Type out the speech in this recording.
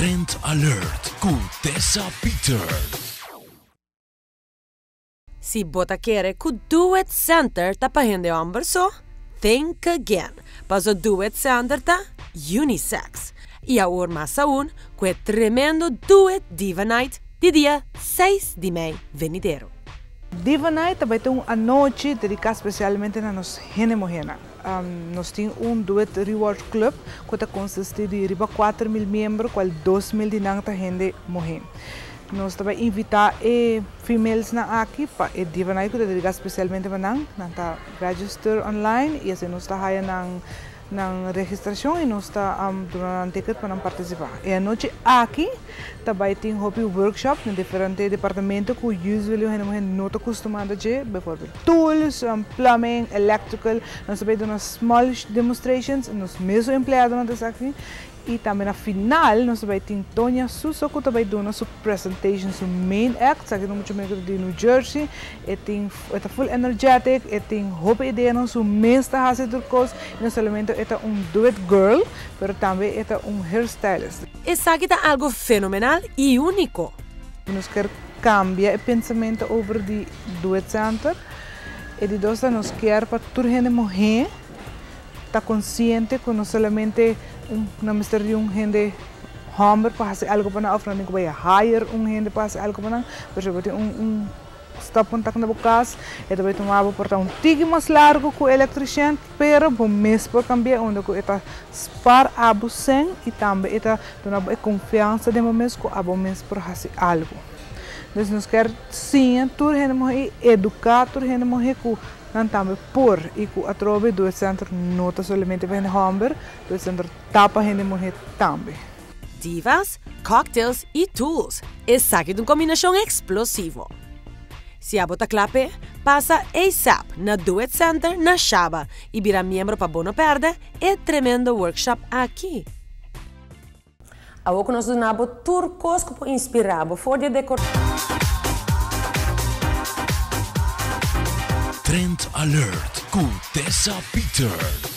Trend Alert ku Tessa Peters. Si bo ta kere ku Do It Center ta pa hende hòmber so, think again, paso Do It Center ta unisex. I awor mas aun ku e tremendo Do It Diva Night di dia seis di mei venidero. Diva Night ta bai ta un anochi dediká spesialmente na nos hende muhénan. Nos tin un Do It Reward Club ku ta konsistí di riba 4000 miembro kual 2000 di nan ta hende muhé. Nos ta bai invitá e femalesnan aki pa e Diva Night ku ta dediká spesialmente pa nan. Nan ta register online i asina nos ta haya nan nan registrashon i nos ta duna nan ticket pa nan partisipá. E anochi aki ta bai tin hopi workshop na diferente departamento ku usually un hende muhé no ta kustumá ta dje, bijvoorbeeld tools, plumbing, electrical. Nos ta bai duna small demonstrations, nos mesun empleadonan ta esaki. I tambe na final nos ta bai tin Toña Suso ku ta bai duna su presentation, su main act. Esaki ta mucho mihó ku ta di New Jersey. E tin e ta full energetic, e tin hopi ideanan, su mes ta hasi tur kos. I no solamente e ta un do it girl, pero tambe e ta un hairstylist. Esaki ta algo fenomenal i úniko. Nos kier kambia e pensamentu over di Do It Center. E di dos ta nos kier pa tur hende muhé ta konsiente ku no solamente un nan mester di un hende hòmber pa hasi algu pa nan òf nan tin ku bai hire un hende pa hasi algu pa nan, pero si bo tin un un stopcontact na bo kas e ta bai tuma bo por ta un tiki mas largu ku electrician pero bo mes por kambia unda ku e ta spar abo sèn i tambe e ta duna bo e konfiansa den bo mes ku abo mes por hasi algu. Entonces nos kier siña tur hende muhé i eduká tur hende muhé ku Nan tambe por y cu atrobe Do It Center no ta solamente pa hende homber, Do It Center ta pa hende muhe tambe. Divas, cocktails y tools, esaki ta un combinacion explosivo. Si abo ta cla p'e, pasa asap na Do It Center na Shaba y bira miembro pa bo no perde e tremendo workshop aki. Awor ku nos duna bo tur kos ku por inspirá bo for di e dekor. Trend Alert ku Tessa Peters.